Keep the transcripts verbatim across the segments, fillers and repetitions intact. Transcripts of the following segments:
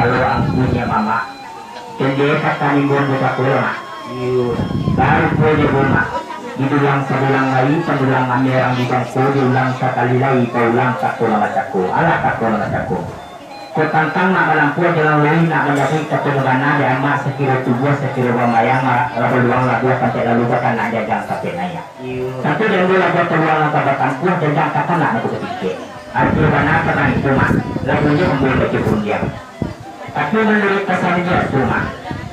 Kalau angkunya mamak, tende kata nimbun di sakolah, Mak. Iyo. Baru pun nimbun, Mak. Dibilang sabilang lai, sabilang ambil orang di bangko, diulang sakali lai, paulang kato lah bacako. Alah kato lah bacako. Kok tantang nak balampuah jalan lui, nak manjadi kato bagana, di amak sakiro tubuah, sakiro bambayang, lah baluang labuah sampai lalu, bahkan nak jajang sampai naiak. Iyo. Tapi di ambo labuah paluang lah batampuah, jajang takanak nak batikek. Arti bana tantang itu, Mak. Lalu nyo ambo baca pundiang. Tapi manuruik kasadian tu, Mak,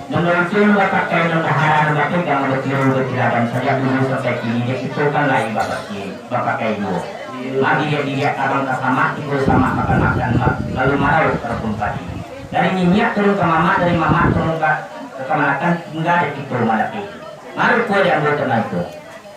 manuruik tu bapakai nan bahara, nan bapegang, batiru, batiladan sajak dulu sampai kini, dek kito kan lai bapakai, bapakai juo. Iyo. Mak diliak-diliak abang ka samak, tibo samak makan-makan, Mak, lalu marauik ka rumpun padi. Dari niniak turun ka mamak, dari mamak turun ka, ka kamanakan, tingga dek kito malapeh. Marupo dek ambo tantang itu.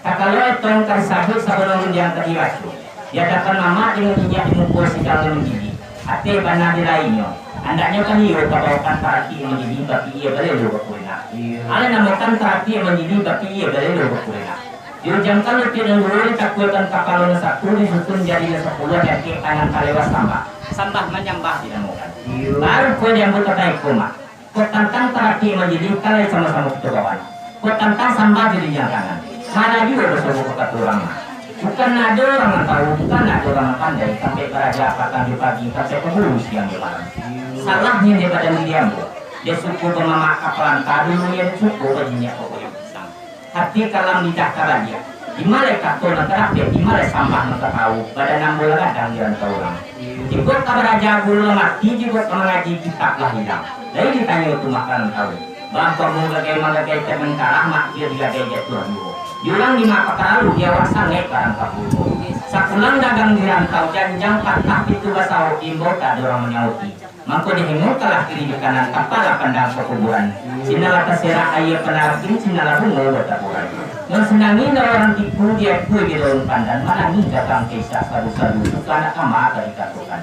Takalo etong ka disabuik sabalun rundiang ka dibaco, di adapan mamak jo niniak di muko sidang nan manjadi, ateh bana di lainnyo, andaknyo kan iyo ka baokan taratik nan manjadi, bapikia balelo bakurenak. Iyo. Alah namokan taratik nan manjadi, bapikia balelo bakurenak. Diujamkan lutuik nan duo, ditakuakan kapalo nan satu, disusun jari nan sapuluah, diangkek tangan talewas sambah. Sambah manyambah dinamokan. Iyo. Baru kue diambuik ka taiko, Mak. Kok tantang taratik manjadi, kan lai samo-samo kito bawan. Kok tantang sambah jo rinjang tangan, hara juo basobok ka urang mah. Bukan ndak ado urang nan tahu, bukan ndak ado urang nan pandai, sampai baraja patang jo pagi, sampai paburu siang jo malam. Salahnyo dek badan diri ambo, dek suko bamamak ka palanta dulu, dek suko bajinyiak ka kuyuang pisang. Hati kalam lidah ka baliak, di ma lai kato nan tarapek, di ma lai sambah nan tatau, badan ambo lah gadang di rantau urang. Jikok ka baraja guru lah mati, jikok ka mangaji kitab lah ilang. Lai ditanyo tu makanan tahu. Bangko ambo gagai manggagai tabeng karah, mak iyo digagai jatuah juo. Di urang di ma pakaralu, di awak sangaik barang kapuro. Sapulang dagang di rantau, janjang patah pintu basawok, diimbau tak ado urang manyauti. Mangko dihingokanlah kiri jo kanan, tapalah pandang pakuburan. Sinan lah taserak aia panarakin, sinan lah bungo bataburan. Nan sanangi lah urang tiku, diakui di daun pandan, manangih datang ka isak saru-saru, suka nak kama ka dikatokan.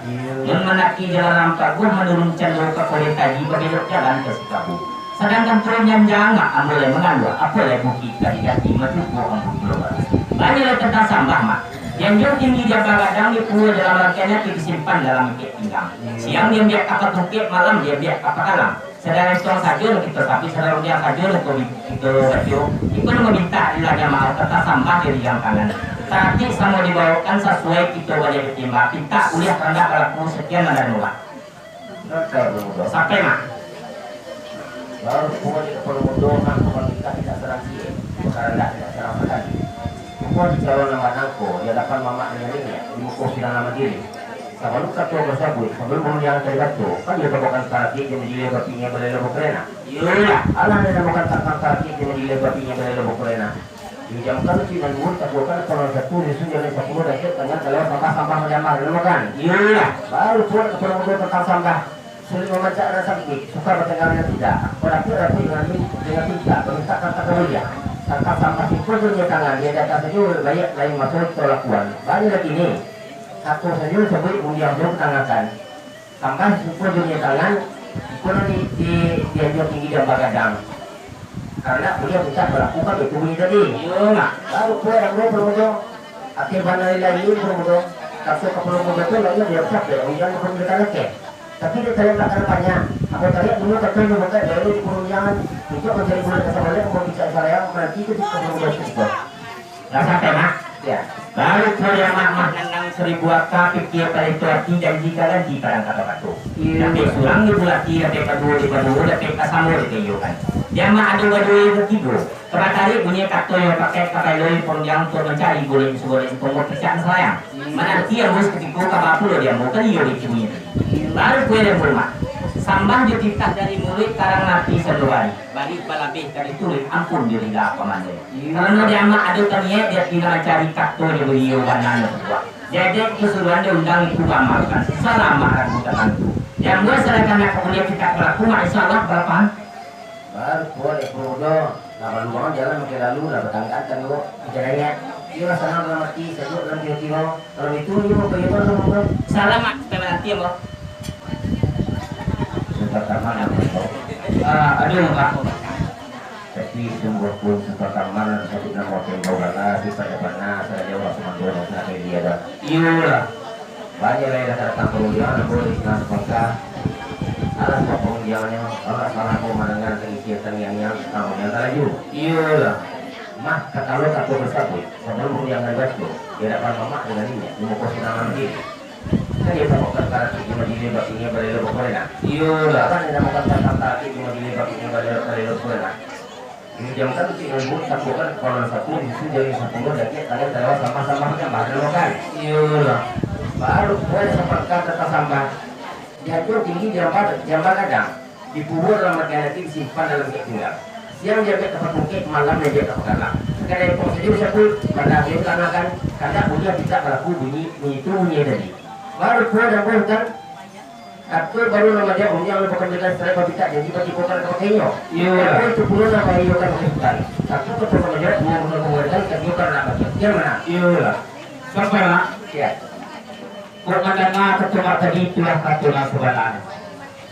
Nan manaki jalan nan paguah, manurun cando ka koleh taji, babelok jalan ka Sikabu. Sadangkan turun janjang, ambo lai mangaluah, apo lai bukik ka didaki, macukuik ambo pulo baru. Banyak lai tantang sambah, Mak. Dianjuang tinggi di aba gadang, dipulua dalam rangkaian ati, disimpan dalam ikek pinggang. Siang diambiak ka patungkek, malam diambiak ka pakalang. Sadang esuang sajo lah kito tapi, sadang rundiang sajo lah kito baco. Iko nan mamintak di lah jamaah, tantang sambah di ujang tangan. Taratik samo dibawakan sasuai kito baliak batimbang, pintak buliah karandak balaku, sakian nan dari murah. Sampai, Mak. Baru kumpul di kapalo mudo, Mak, kawan kita tidak serang sie, bakarandak tidak serang sakali. Kumpul di calon nan manangko, di hadapan mamak dengan niniak, di muko sidang nan mandiri. Sabalun kato basabuik, sabalun urang yang tadi kato, kan dia babakan taratik, dia manjilai bapinya balelo bakurena. Iyolah. Alah, dia namakan tantang taratik, dia manjilai bapinya balelo bakurena. Dijamkan lutuik nan duo, ditakuakan kapalo nan satu, disusun jari nan sapuluah, diangkek tangan talewas sambah, sambah manyambah, dinamakan. Iyolah. Baru pulo kapalo mudo tantang sambah, sulik mamancak nan sampik, suka batenggang nan tidak, barapuik-rapuik dengan min-, dengan pintak, bamintak tantang kabuliah. Tantang sambah simpul jo rinjang tangan, diadakan sajo baiak, lain maso kito lakuan. Banyak lagi ni, kato sajo sabuik, rundiang jo katangakan. Tambah suko jo rinjang tangan, iko nan di, di, dianjuang tinggi di aba gadang. Karano buliah pintak balaku kan itu bunyi tadi. Iyo, Mak. Baru pulo ambo, Bro Mudo. Ateh bana lai, Bro Mudo. Kaso kapalo mudo tu lainyo biaso capek, ujan pun dikana keh. Tapi dek tariak tak kana panjang. Ambo tariak dulu kato nyo bukan dari di perundiangan. Untuk mancari bulan ka sabaleh, ambo picak sarayang, mananti tu di kapalo mudo tu. Lah sampai, Mak? Ya. Baru pulo Mak, Mak nandang saribu aka, pikia palito ati, janji ka ganti padang ka batu. Iyo. Tapi surang di bulati, dapek kaduo di kaduo, dapek kasamo di kaiyokan. Di Mak ado baduo katigo. Ka batarik bunyi kato yo pakai, ka pailoi panjang tu mancari bulek sugo dek tunggu picak sayang. Iyo. Mananti ambo sakutiko ka bapulo di ambo, kali yo di bunyi. Iyo. Baru pulo di ambo, Mak. Sambah jo titah dari muluik, karang ati sanduari. Bari balabeh ka dituruik, ampun di rida pamandai. Karano di Amak ado taniaik, di ati nak mancari kato jo baliau bana nan sabuah. Jadi kasuruhan di undang itu baamalkan, salamak ragu tatantu. Di ambo sadangkan nak kabuliah kitab balaku, Mak, insya Allah balapahan. Baru pulo dek Bro Mudo, lah baluang jalan makin lalu, lah batanggaan tanggo, bicaranya. Iyolah sanang dalam ati, sajuak dalam jiwa-jiwa. Kalau itu, iyo, Bro Mudo. Salamak, sampai mananti, Ambo. Suka kamar, Ambo. Ah, aduh, Mak. Tapi sungguah pun suka kamar, sakit namo tembau gagah, sifat dapana, salah jawab sumando, nak media dah. Iyolah. Banyak lai lah datang pangunjung, Ambo di Sinan Sepangka. Alah, Pengundiangnyo, agak salah ko mandanga tangisi tangiang-ngiang, namonyo talaju. Iyolah. Mah, ka kalau tako basabuik, sabalun undiang nan baco, di adapan mamak dengan niniak, di muko sidang nan baitu. Kan iyo tamukan karatik di majilih, bakini balelo bakorenak. Iyolah. Kan iyo tamukan batang karatik di majilih, bakini balelo, balelo bakorenak. Minjamkan untuak nunggu, tapukan kepala sapu, bisuak jari sapuluah, dakek tangan talawa sambah-sambah, sambah dulu kan. Iyolah. Baru buai sapangka kata sambah. Janjang tinggi jambar, jambar gadang. Dikubua dalam bagian ati, disimpan dalam kek pinggang. Siang diambiak ka patungkek, malam diambiak ka pagalang. Sakadar epok sajo disapu, banda ajo ditangakan, kandak bunyi pitak balaku bunyi, bunyi tu bunyi tadi. Baru pulo dambuah hutan, kato baru nan majawab, undiang nan bakambilan sarai bapitak janji batibokan ka pakainyo. Iyo. Kato itu pulo nan bahiyokan oleh hutan. Satu kato nan majawab, duo kato nan manggantikan, katigo kato nan bagian. Nan mana? Iyolah. Sampai, Mak. Siap. Kok mandanga kato Mak tadi, itulah kato nan sabananyo.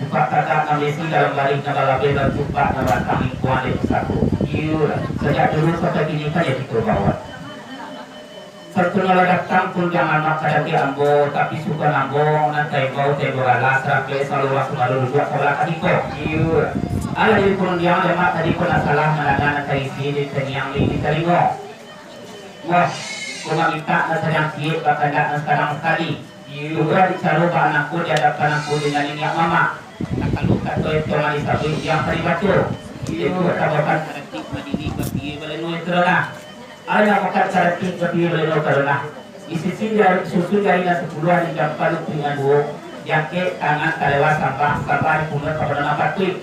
Supak tagak nan besi dalam barih nan balabeh, dan supak nan batang lingkuang dek pusako. Iyolah. Sajak dulu sampai kini kan yo kito bawa. Sarupo nan lah datang undiangan Mak ka dapek ambo, tapi suko ambo nan taimbau, taimbau alah, sarapek saluruah sumaro duduak sabalah ka kito. Iyolah. Alah, di pengundiangan Mak tadi ko nan salah mandanga nan taisi di tangiang di talingo. Wah, ko mamintak nan sadang ciek, bakandak nan sadang sakali. Iyo. Sudah dicaro bak angku, di adapan angku dengan niniak mamak. Kalu kato itu nan disabuik, yang ka dibaco. Iyo. Itu tabakan karatik badiri, bapie baleno itu lah. Alah, makan karatik, bapie baleno itu lah. Isi sindia, susun jari nan sapuluah, dijampan lutut nan duo, jangkek tangan talawa sambah, sambah dipunyo ka bana nan patuik.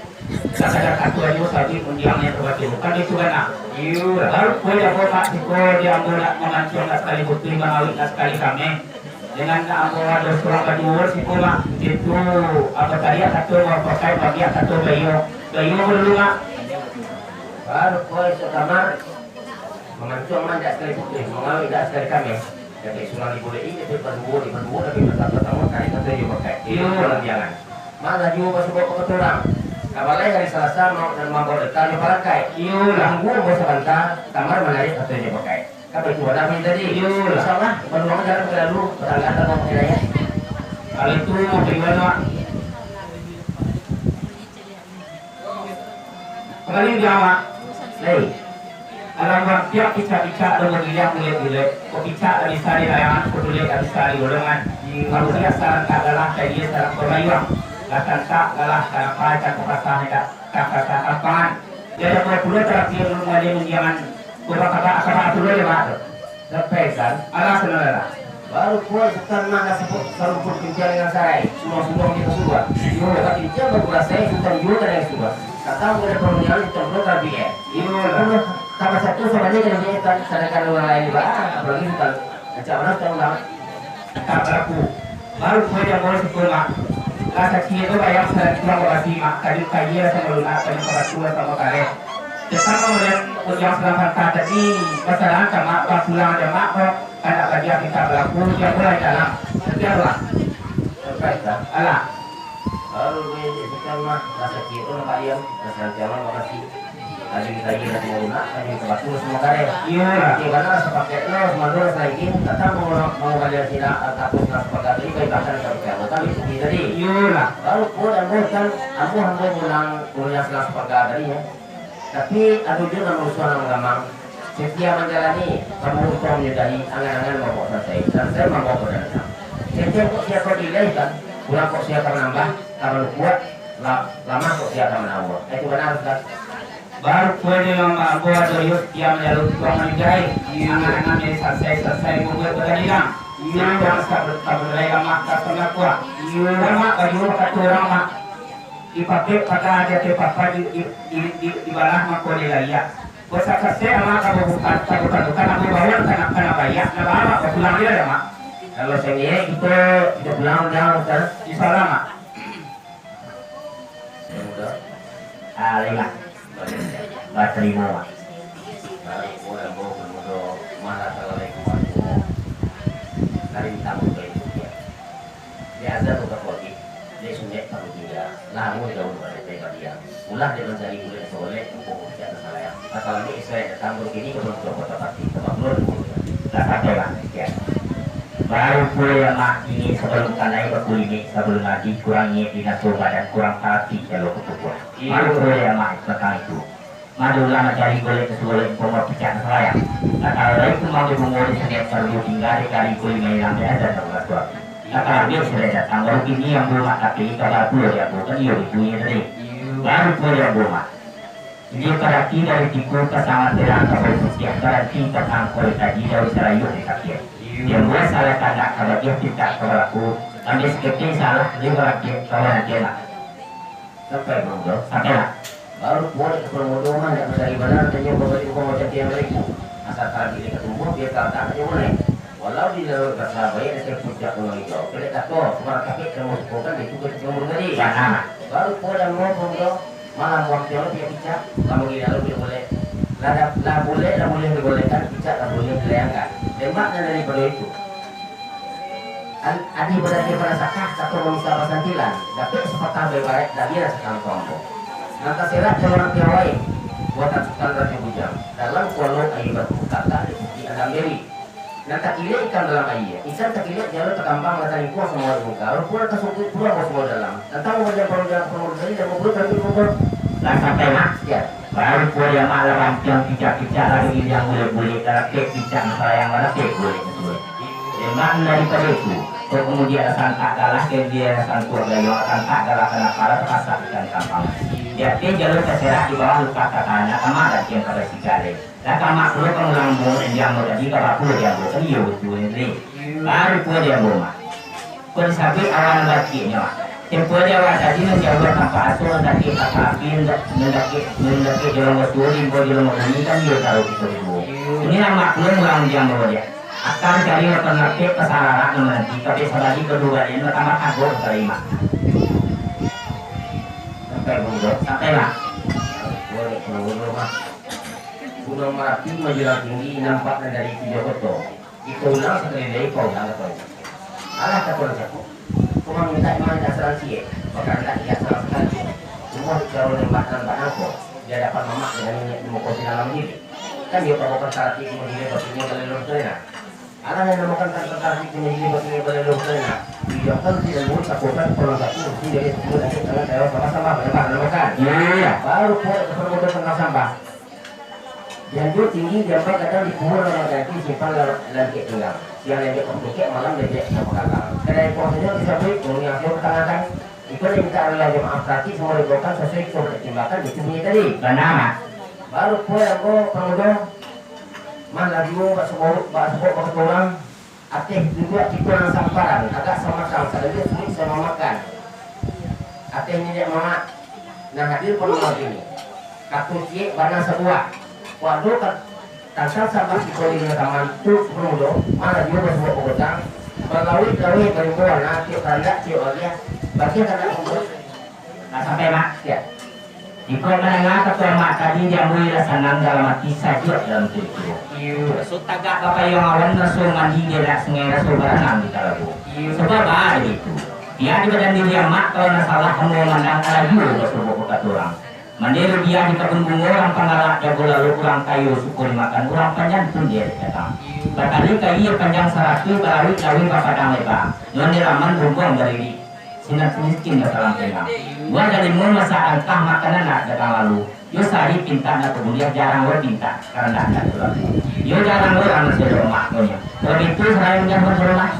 Sakadar kato ajo sabuik undiang nan tabaco. Kan itu bana? Iyo. Baru kue dapek Mak siko di ambo nak mamancuang nak sakali putuih, mangawik nak sakali kameh. Dengan ambo ado surang baduo siko, Mak. Itu, apo tadi kato bapakai, babiak kato baiyo. Baiyo dulu, Mak. Baru kue sakamar. Mamancuang mah indak sakali putuih, mangawik indak sakali kameh. Dapek surang diboleh-i, dapek baduo, dapek baduo, dapek batambah-tambah, kali kato jo bakai. Iyo. Iyo, lah jangan. Malah juo basuo ka katurang. Kabalai hari Salasa, ma-, nan mambawa deka jo parangkai. Iyo, lah. Tunggu ambo sabanta, kamar manarik kato jo bakai. Kan baitu bana bunyi tadi. Iyo, lah. Insyaallah, baluang jalan ka lalu, batangga tanah pakai dayah. Kalau itu, mau bagaimana, Mak? Kembali jawab. Hei. Alam bang tiap picak-picak dan bagiliang bulek-bulek. Ko picak tak bisa dilayangkan, ko bulek tak bisa digolongkan. Kalau dia sarang tak galah, kayak dia sarang perayuang. Lah tak galah, kenapa cak ko kasah, tak, tak kasah tampangan. Dia ada pura-pura terakhir, belum ada menjangan. Ko bakabak-kabak dulu ya, Mak. Sampai kan? Alah, saudara. Baru kuat Sutan mah nasib sarumpun pimpin dengan sarai. Suruh-suruh kita suruh. Iyo. Dapat pimpin baru rasai Sutan juga kan yang suruh. Kata udah perundingan Sutan belum rabi eh. Iyo lah. Udah tambah satu sama dia kan dia kan sedangkan orang lain juga. Ah, apalagi Sutan. Macam mana Sutan ulang? Tak berlaku. Baru kuat yang boleh suka mak. Lah sakit tu bayang sedang tuang basi mak. Kayu kayu lah sama lunak, kayu batu lah sama kareh. Tetap kemudian ujian sedang patah tadi. Pasaran sama bang pulang ada mak kok. Anak bajia kita balaku, jan pulo di dalam. Sampai lah. Sampai lah. Alah. Baru diinjekkan mah, rasa ciek tu nampak diam, rasa ancaman makasih. Tadi kita iya dah semua lunak, tadi kita batu dah semua kareh. Iyo lah. Okey, bana rasa paket lo, semua lo rasa izin, datang mau, mau balian sila, angka pun rasa pakai tadi, baik bahkan rasa pakai anggota, itu tadi. Iyo lah. Baru pun ambo kan, ambo, ambo pulang, pulang sila sepaga tadi ya. Tapi, ado juo nan marusuah nan manggamang. Setia manjalani, kamu lupo manyudahi, angan-angan mambaok salasai, salasai mambaok badanam. Kecek kok sia kau dilehkan, kurang kok sia ka manambah, ka manukuak, la-, lamah kok sia ka manawa. Eh, itu bana, Ustaz? Baru kue di lomba ambo ado yo setia manjalani, kurang manyudahi, angan-angan dari salasai, salasai mambaok badanam. Iyo. Kurang sak ber-, ka berlai lamah, ka manukuak. Iyo. Mak, baju bakato urang, Mak. Dipapek paga aja tu papa di, di, di, di, dibalah mako dilaiak. Kok sakasek amak ka babukan, ka bukan-bukan, ambo bawa ka nak, ka nak baiak, nak bawa ka pulang dia ya, Mak. Kalau sanggup, kita, kita pulang dah, Ustaz. Insyaallah, Mak. Ya, udah. Ah, baiklah. Baik. Batarimo, Mak. Baik, udah, ambo, ambo, malah salah lagi, Mak. Dari tamu ke itu, ya. Di azan udah pagi, di sungai tamu tinggal. Lamo jauh dari tadi pagi, ya. Ulah dia mancari kulit soleh, mumpung hujan salah, ya. Apalagi Israel datang begini ke belum kota pasti, tempat belum. Dah sampai lah, ya. Baru pulo ya mak, ini sabalun kanai bakulinik, sabalun abih kurang nyiek dinaso badan, kurang parati jalo katubuah. Baru pulo ya mak, patang itu. Madolah mancari golek ka sugolek, umpamo picak ka salayang. Nah, kalau lai kumbang di bungo di senen, baru tingga dek kari kuli mailang dek adan ka batu api. Nah, kalau ambiak sudah datang, baru kini ambo mak tapi, kabar pulo di ambo, kan iyo itu nyo tadi. Baru pulo di ambo mak. Inyo parati dari tiku pasangan terang kabau putiah, baranti patang kali tadi daun sarayuah di tapia. Di ambo salah tandak ka bagiah pintak ka balaku, ambiak saketek salah, di barantiak ka barantiak nak. Sampai, Bang, Bro? Sampai lah. Baru pulo dek Kepala Mudo mah, ndak basari bana, tanyo babalik hukum macam tiang dari ku. Asal tarabik dek katumbuah, biar talatak nyo buliah. Walau di laut rasa baiak, dasar puncak gunung hijau. Pendek kato, sumarak tapek, kamu sukokan, itu ke kamu tadi. Bana. Baru pulo dek ambo, Bang, Bro, malam waktu yang tidak picak, kamu di dalam tidak boleh. Lah, dah, lah boleh, lah boleh digolekkan, picak lah boleh dilayangkan. Tembak nan daripado itu. An-, adih badaki parasakah, kato manusia basantilan, dapek sapatah baibarat, dabiah sakantong ambo. Nan taserak jalur piawai, buatan Sutan Rajo Bujang, dalam kualo aia batu, katak di Bukik Andam Dewi. Nan takilek ikan dalam aia, ikan takilek jalo takambang, lah talingkuang samua di muka, rupo lah tasungkuik pulo ambo samua dalam. Tantang panjang parundingan pangurus tadi, dah mambuek kami mungkot. Lah sampai, Mak? Ya. Baru pulo di amak lah bantiang picak-picak, lah giliang bulek-bulek, lah rapek picak masalah yang lah rapek bulek. Lemak daripado itu, kok kamudian lah santak galah, kamudian lah santuak gayuang, lah santak galah ka napala, tapasak ikan kampang. Di ateh jalur taserak, di bawah lukah ka tanah, tamak bantiang ka basi galeh. Lah tamak pulo ka mulang ambo, nan di ambo tadi, ka bapulo di ambo, kan iyo batua ni tadi. Baru pulo di ambo, Mak. Kok disabuik awak nan bakiknyo, Mak. Tempo di awak tadi nan jauah tampak aso, nan dakek tampak api, nan da-, nan dakek, nan dakek jolong batua, di ambo jolong babunyi, kan iyo tahu kito baduo. Iko lah Mak pulo mulang di ambo dia. Aka cari makan rapek, pasararak nan mananti, kabek sabali kaduo balian, nan tamak ago ka Mak. Sampai, Bang, Bro? Sampai, Mak. Pulo dek pulo, Bang, Bro, Mak. Gunuang Marapi manjulang tinggi, nampak nan dari Tijo Koto. Iko ulang sakali lai, paulang kato. Alah, kato nan cako. Ko mamintak iman indak salang ciek, bakahandak indak salang sakali. Cuma caro nembak nan bak nangko, di adapan mamak dengan niniak di muko sinan lah manjilek. Kan iyo kabokan tarapik di manjilek, batinyo balelo bakalena. Alah, nan namokan tarapik di manjilek, batinyo balelo bakalena. Tujuahkan di dalam mulut, takuakan pulang satu, di dari sepuluh langik, tangan tayo sambah-sambah, manambah, manambahkan. Iyo, iyo. Baru pulo ka parmudo tangah sambah. Dianjua tinggi, diampai gadang, dikubua nan mangganti, disimpan la-, lambek tunggang. Siang lambek ka pungkek, malam lambek ka panggalang. Kadai puang sajo disabuik, urang yang siang batangakan. Iko nan mintak rila jo maaf, tarapik samua dibaokan sasuai kito batimbangan, itu bunyi tadi. Bana, Mak. Baru pulo ambo parmudo, mah lah juo bak sabok, bak sabok bakato urang. Ateh duduak tibo nan samparan, agak samakang, sadang sulik samamakan. Ateh niniak mamak nan hadir pado malam kini. Kato ciek bana sabuah. Kok ado ka-, tantang sambah siko limo taman tu, parmudo, mah lah juo basuo bagotang, balawik-lawik barimbau warna, tiok randak, tiok bagiah, bagiah randak pambuek. Lah sampai, Mak? Ya. Jikok mandanga kato amak tadi, di ambo lah sanang dalam ati, sajuak dalam tubuah. Iyo. Raso tagak bapayuang awan, raso mandi di anak sungai, raso baranang di talago. Iyo. Sabab baa itu? Bia di badan diri amak, kalau nan salah ambo mandanga, alah juo basobok bakato urang. Mandeh rubiah di kabun bungo, urang panggalak jago lalok, urang kayo suko dimakan, urang panjang pun diarek datang. Iyo. Batali kayi panjang saratuih, balawik laweh bapadang leba, nan di laman bumbuang baririk. Sinan miskin batalang tengah. Buah dalimo masak rantah, makanan nak datang lalu. Yo sari pintak nak tabuliah, jarang lo pintak, karano ndak tabuliah. Yo jarang lo urang nasi domak nyo. Kalau itu, sarayo nyo pun rumah.